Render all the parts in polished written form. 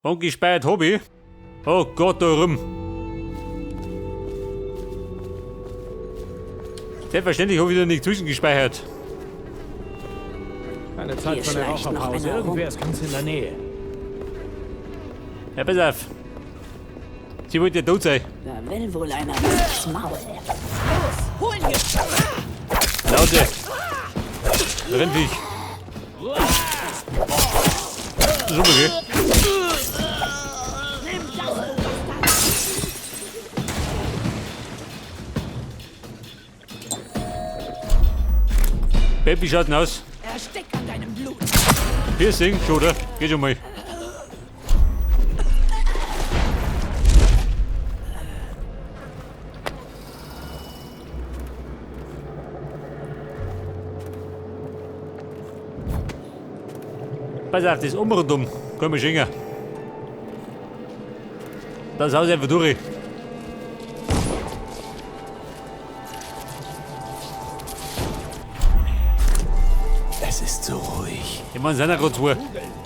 Und gespeichert hab ich. Oh Gott, da rum. Selbstverständlich habe ich wieder nicht zwischengespeichert. Keine Zeit Hier für eine schleicht noch Raucherpause. einer rum. Irgendwer ist ganz in der Nähe. Ja, pass auf. Sie wollte ja tot sein. Da will wohl einer was ins Maul. Los, holen wir. Laute. Rennviech. Super, gell? Nimm das, du Bastard. Baby schaut denn aus? Erstick an deinem Blut. Piercing, schon, oder? Geht schon mal. Pass auf, das um rundum. Können wir schenken. Das Haus einfach durch. Es ist so ruhig. Ich meine, es sind ja gerade zwei.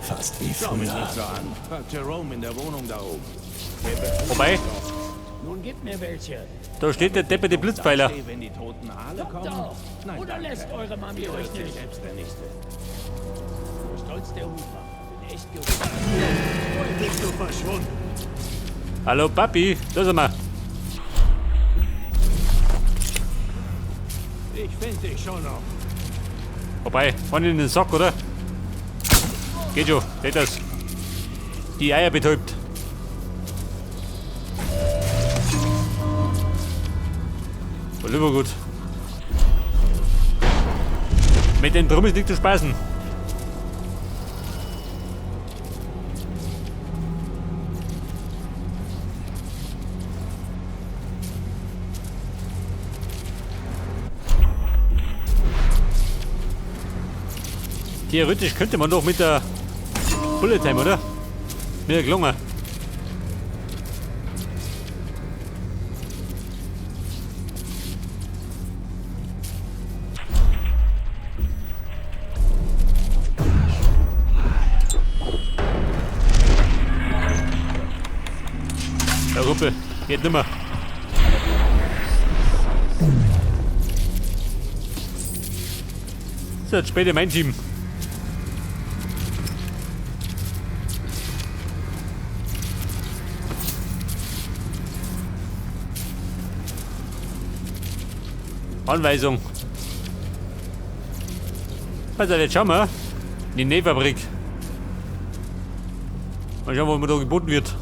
Fast wie Schau mich früher. nicht so an. Frag Jerome in der Wohnung da oben. Wobei, Nun gib mir welche. da steht der depperte Blitzpfeiler. Steh, wenn die toten Aale Kommt kommen. doch. Nein, Oder danke. lässt eure Mami Hier euch wird sich nicht. selbst der Nächste. So stolz der Hutmacher. Bin echt gerührt. Bist du verschwunden? Hallo Papi, da sind wir. Ich finde dich schon noch. Wobei, vorne in den Sack, oder? Geht schon, seht das. Die Eier betäubt. War lieber gut. Mit den Drum ist nicht zu spaßen. Theoretisch könnte man doch mit der Bullet Time, oder? Mir gelungen. Der Ruppel, geht nimmer. So, jetzt später mein Team. Anweisung. Also, jetzt schauen wir. In die Nähfabrik. Mal schauen, was mir da geboten wird.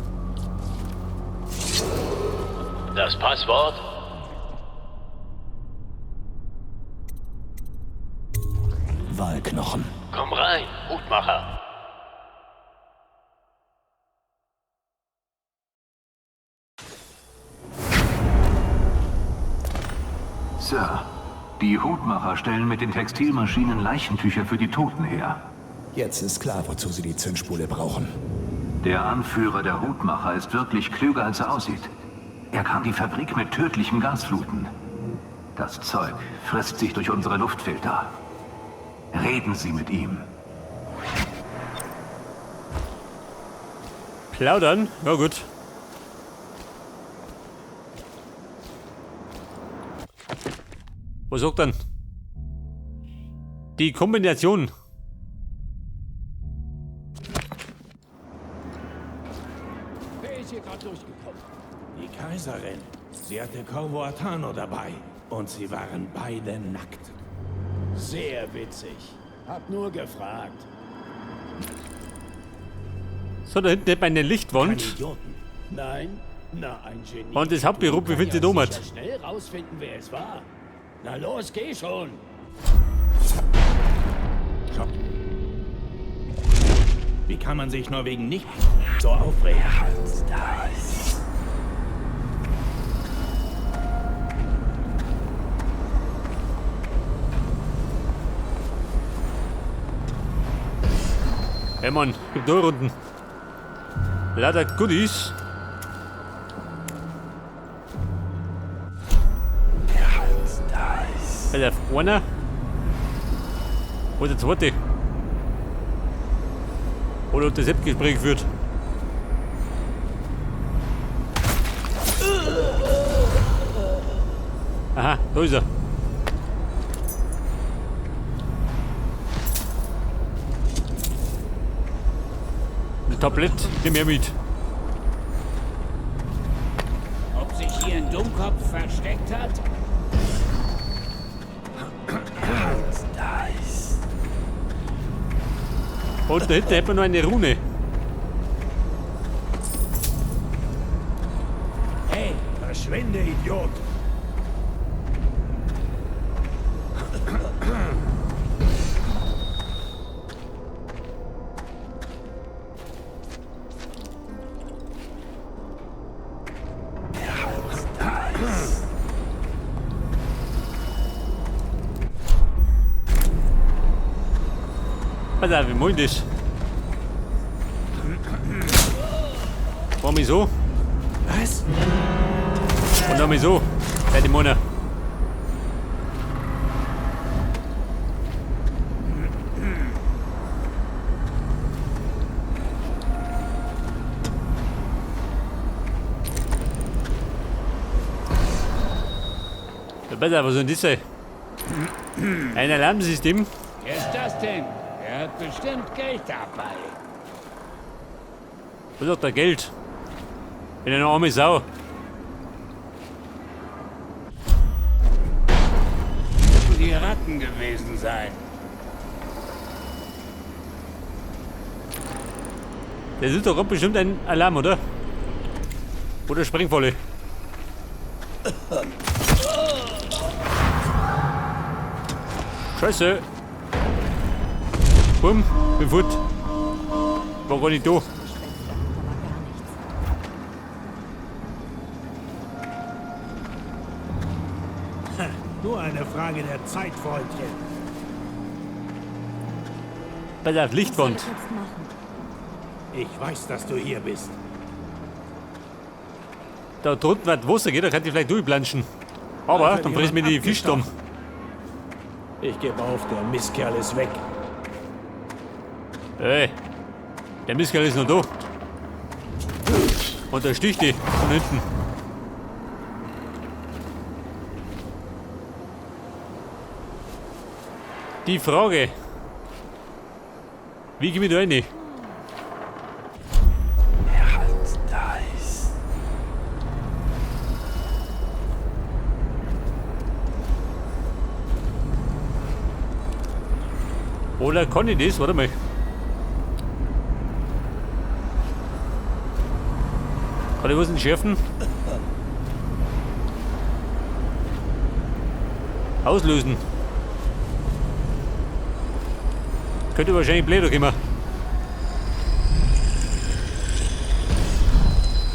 Das Passwort? Walknochen. Komm rein, Hutmacher. Sir, die Hutmacher stellen mit den Textilmaschinen Leichentücher für die Toten her. Jetzt ist klar, wozu sie die Zündspule brauchen. Der Anführer der Hutmacher ist wirklich klüger, als er aussieht. Er kann die Fabrik mit tödlichem Gas fluten. Das Zeug frisst sich durch unsere Luftfilter. Reden Sie mit ihm. Plaudern? Ja gut. Was sagt dann? Die Kombination. Wer ist hier gerade durchgekommen? Die Kaiserin. Sie hatte Corvo Atano dabei. Und sie waren beide nackt. Sehr witzig. Hab nur gefragt. So, da hinten hätten wir eine Keine Lichtwand. Idioten. Nein? Na, ein Genie. Und das Hauptbüro Du befindet sich kann ja dort. sicher schnell rausfinden, wer es war. Na los, geh schon. Schau. Wie kann man sich nur wegen nichts so aufregen? Hey Mann, gibt nur Runden. Lauter Goodies. Alter, einer. Wo ist der zweite? Oder hat das Selbstgespräch geführt? Aha, da ist er. Ein Tablett, nimm her mit. Ob sich hier ein Dummkopf versteckt hat? Und da hinten hätten wir noch eine Rune. Hey, verschwinde, Idiot! Pass auf, wie meint das? Mach mich so. Was? Und dann mal so. Seid ihr Männer. Ja, pass auf, was soll denn das sein? Ein Alarmsystem? Wer ist das denn? Er hat bestimmt Geld dabei. Was hat der Geld? Bin eine arme Sau. Müssen die Ratten gewesen sein. Das ist doch bestimmt ein Alarm, oder? Oder Sprengfalle. Scheiße. Bumm, bin fort. War gar nicht da. Nur eine Frage der Zeit, Freundchen. Pass auf, Lichtwand. Was soll ich jetzt machen? Ich weiß, dass du hier bist. Da drunten wird Wasser geht, da kann ich vielleicht durchplanschen. Aber dann frisst mir die Fischstamm. Ich gebe auf, der Mistkerl ist weg. Ey, der Mistkerl ist noch da. Und der sticht die von hinten. Die Frage. Wie komme ich da rein? Oder kann ich das? Warte mal. Kann ich was entschärfen? Auslösen. Könnte wahrscheinlich blöder kommen.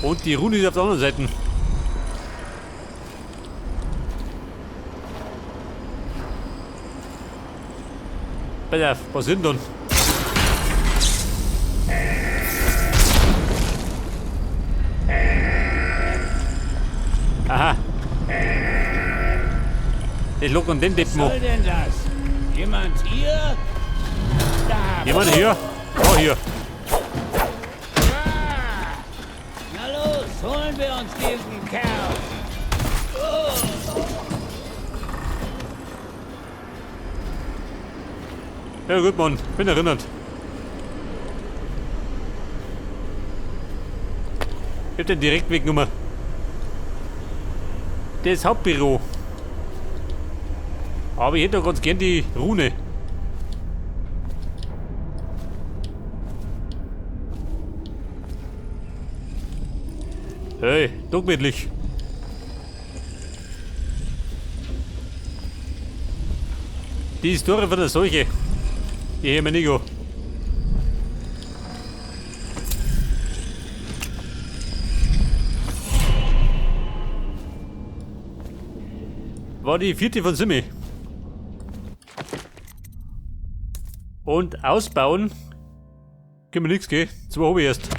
Und die Rune ist auf der anderen Seite. Pass auf, was sind denn? Aha. Ich lock und den Deppen Was soll denn das? Jemand hier? Da. Jemand hier? Oh, hier. Na los, holen wir uns diesen Kerl. Ja gut, Mann, bin erinnert. Ich hab den Direktweg genommen. Das Hauptbüro. Aber ich hätte doch ganz gern die Rune. Hey, gemütlich. Die Historie von der Seuche. Die hier, Nico. War die vierte von Simi. Und ausbauen können wir nichts, gell? 2 hab ich erst.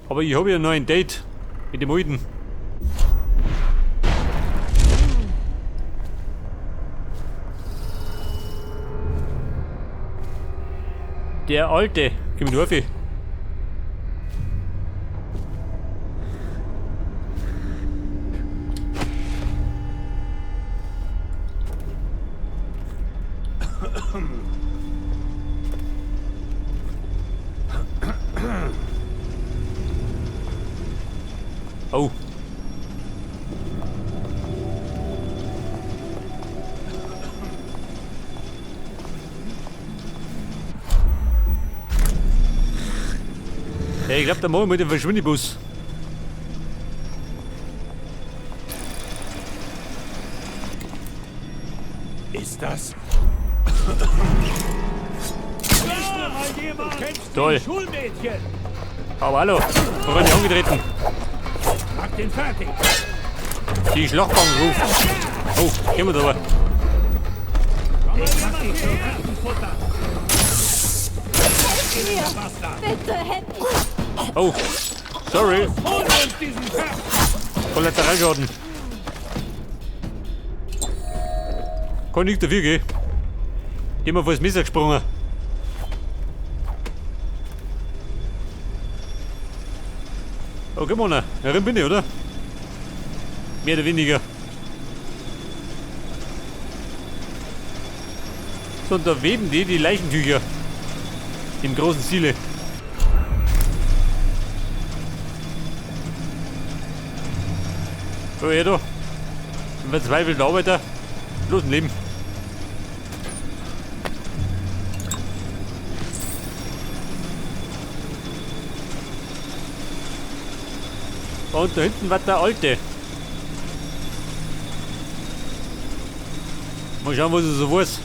Aber ich hab ja noch ein Date mit dem Alten. Der Alte. Komm ich drauf? Oh. Hey, ich glaub, da machen wir mit dem Verschwindebus. Ist das? Toll. Schulmädchen! Aber hallo, wo werden die angetreten? Mach den fertig! Die Schlachtbank ruft. Oh, gehen wir da aber. Bitte helft mir. Oh, sorry. Kollateralschaden. Kann nichts dafür, gell? Geh mal vor das Messer gesprungen. Okay, Mann, herin bin ich, oder? Mehr oder weniger. So, und da weben die Leichentücher. Im großen Stile. So, her da. Ein verzweifelter Arbeiter. Los ein Leben. Und da hinten war der Alte. Mal schauen, was er so weiß.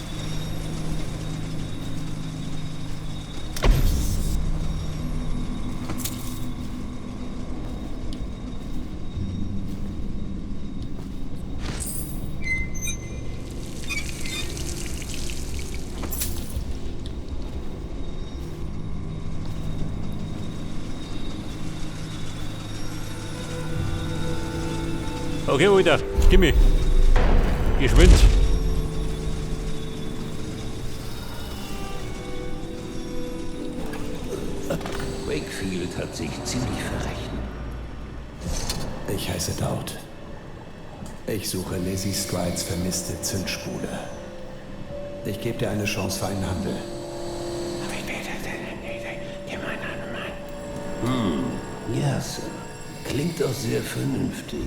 Okay, Alter, gib mir. Geschwind. Wakefield hat sich ziemlich verrechnet. Ich heiße Dowd. Ich suche Lizzie Strides vermisste Zündspule. Ich gebe dir eine Chance für einen Handel. Ja, Sir. Klingt doch sehr vernünftig.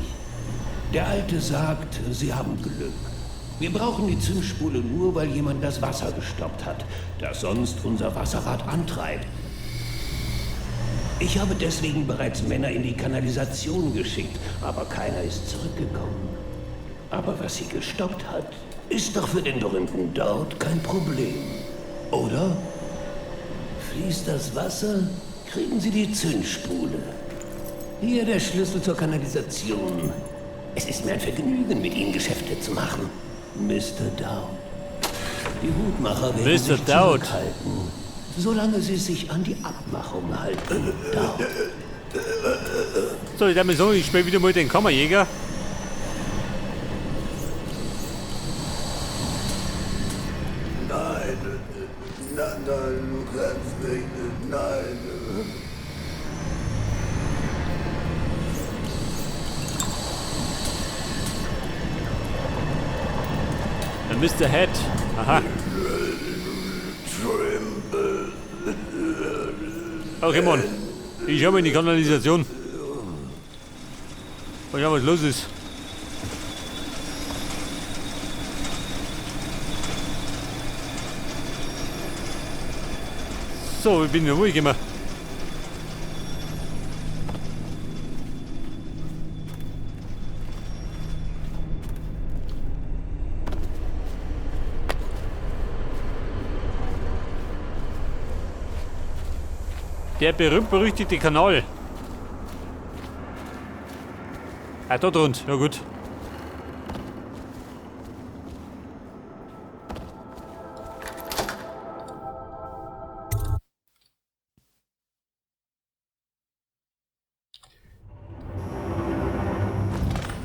Der Alte sagt, Sie haben Glück. Wir brauchen die Zündspule nur, weil jemand das Wasser gestoppt hat, das sonst unser Wasserrad antreibt. Ich habe deswegen bereits Männer in die Kanalisation geschickt, aber keiner ist zurückgekommen. Aber was sie gestoppt hat, ist doch für den berühmten Dowd kein Problem, oder? Fließt das Wasser, kriegen Sie die Zündspule. Hier der Schlüssel zur Kanalisation. Es ist mir ein Vergnügen, mit Ihnen Geschäfte zu machen, Mr. Dowd. Die Hutmacher werden Mr. sich Dowd. zurückhalten, solange sie sich an die Abmachung halten, Dowd. So, ich darf mir sagen, ich spiele wieder mal den Kammerjäger. Nein, nein, nein, du kannst nicht, nein. Der Mr. Head. Aha. Okay, Mann. Ich schau mal in die Kanalisation. Mal schauen, was los ist. So, ich bin ruhig immer. Der berühmt-berüchtigte Kanal. Ah, da drunten. Ja gut.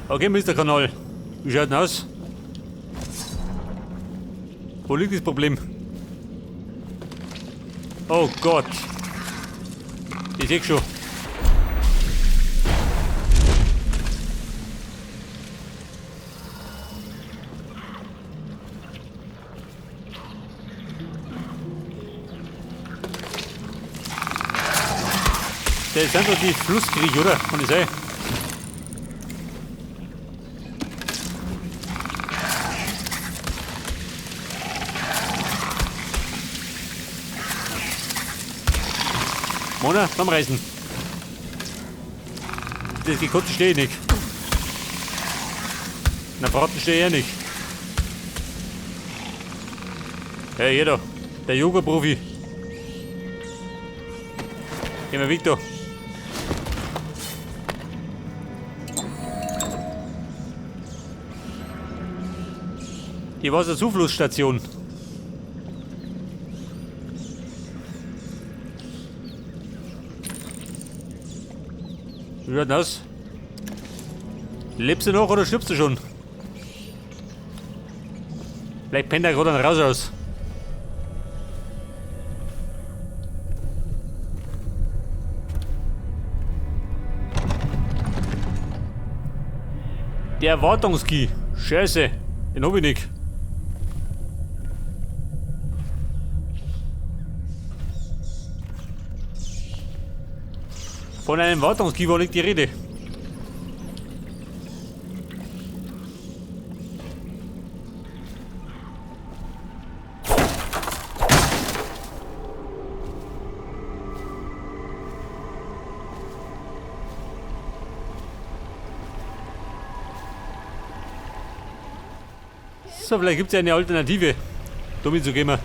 Okay, Mr. Kanal. Wie schaut denn aus? Wo liegt das Problem? Oh Gott. Ich seh schon. Das sind doch die Flusskriech, oder? Kann ich sein? Mona, zusammenreißen. Das Gekotze stehe ich nicht. Na, Braten stehe ich ja nicht. Hey, jeder. Der Yoga-Profi. Geh mal weg da. Die Wasserzuflussstation. Wie schaut denn aus? Lebst du noch oder stirbst du schon? Vielleicht pennt er gerade dann raus aus. Der Wartungskey. Scheiße, den hab ich nicht. Von einem Wartungskey war nicht die Rede. So, vielleicht gibt es ja eine Alternative, damit zu gehen.